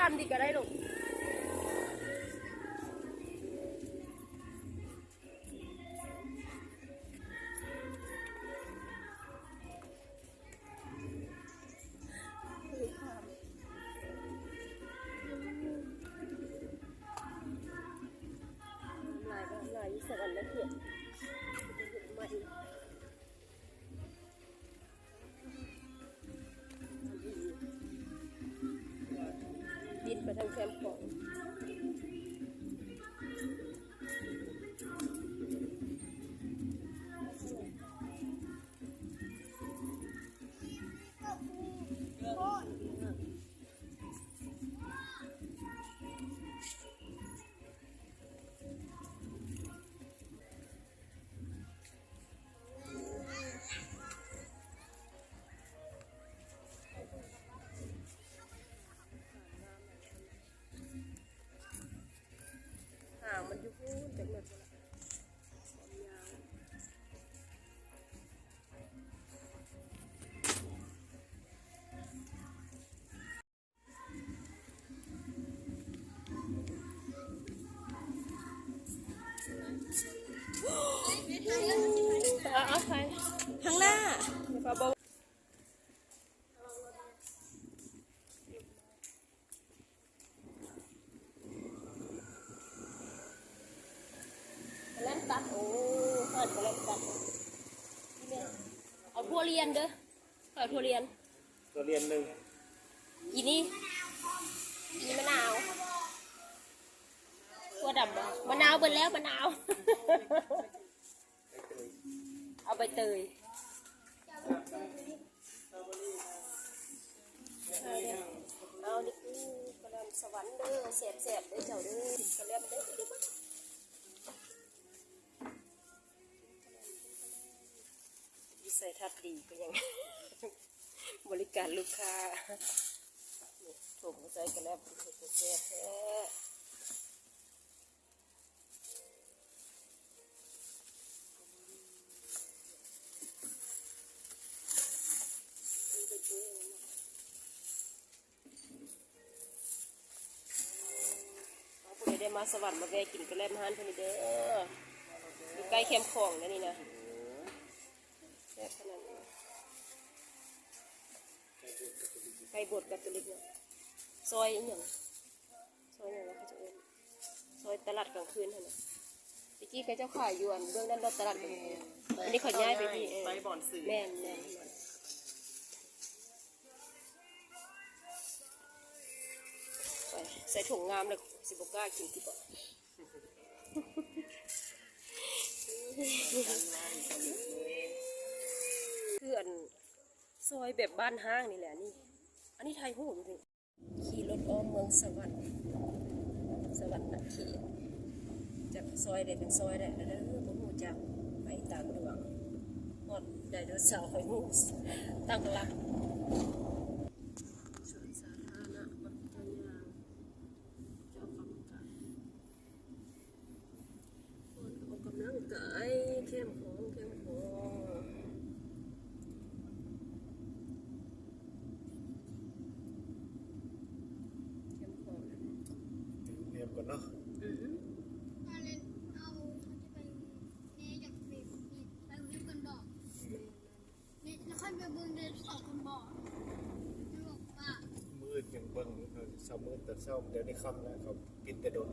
ທຳດີກະໄດ້ລູກ. ບິນໄປທາງແຄມຂອງ. ຫາງມັນຢູ່ພຸ້ນ ຈັກແມ່ນບໍ່ລະ ຄວາມຍາວ. ເອົາ ເອົາໄປທາງໜ້າ. ກະແລັມຕັດ ໂອ້ ຮ້ານກະແລັມຕັດ ນີ້ແມ່ ເອົາຖົ່ວລຽນເດີ ເອົາຖົ່ວລຽນ ຖົ່ວລຽນໜຶ່ງ ອີນີ້ ອີນີ້ມະນາວ ຖົ່ວດຳບໍ່ ມະນາວເບິດແລ້ວ ມະນາວ. ເອົາໃບເຕີຍ ເອົານີ້ຄືກະແລັມສະຫວັນເດີ ແຊບໆເດີເຈົ້າເດີ ກິນກະແລັມເດີ ວິໄສທັດດີກະຍັງ ບໍລິການລູກຄ້າ ຖົ່ງໃສ່ກະແລັມ ເຮັດໃຫ້ແຊບແທ້. ເອົາ ຜູ້ໃດໄດ້ມາສະຫວັນ ມາແວ່ກິນກະແລັມຮ້ານເພິ່ນນີ້ເດີ ຢູ່ໃກ້ແຄມຂອງເດີນີ້ນະ ແຊບຂະໜາດນີ້ ໃກ້ໂບດກາໂຕລິກເນາະ ຊອຍອີ່ຫຍັງ ຊອຍຫຍັງວະ ເຂົາເຈົ້າເອີ້ນ ຊອຍຕະຫຼາດກາງຄືນຫັ້ນນະ ແຕ່ກີ້ເຂົາເຈົ້າຂາຍຢູ່ອັນເບື້ອງນັ້ນເນາະ ຕະຫຼາດກາງຄືນ ອັນນີ້ເຂົາຍ້າຍໄປທີ່ ເອີ ໄປບ່ອນຊື້ ແມ່ນໆ ໃສ່ຖົງງາມແລ້ວ ຊິບໍ່ກ້າກິນຕິບໍ ຄືອັນຊອຍແບບບ້ານຮ້າງນີ້ແຫຼະ ອັນນີ້ ອັນນີ້ຖ່າຍຮູບຢູ່ນີ້. ຂີ່ລົດອ້ອມເມືອງສະຫວັນ ສະຫວັນນະເຂດ ຈາກຊອຍໃດເປັນຊອຍໃດແລ້ວເດີ ບໍ່ຮູ້ຈັກ ໄປຕາມດວງ ຮອດໄດໂນເສົາ ຂ້ອຍຮູ້ ຕັ້ງຫຼັກ ສວນສາທາລະນະວັດພະຍາ ເຈົ້າຄຳກະ ອອກກຳລັງກາຍ ແຄມຂອງ ແຄມຂອງ ແຄມຂອງ ແນມກ່ອນເນາະ ອື ມື້ອື່ນຍັງເບິ່ງ ເອີ ເຊົ້າມືດ ຕອນເຊົ້າ ດຽວນີ້ຄ່ຳແລ້ວ ເຂົາປິດແຕ່ດົນ.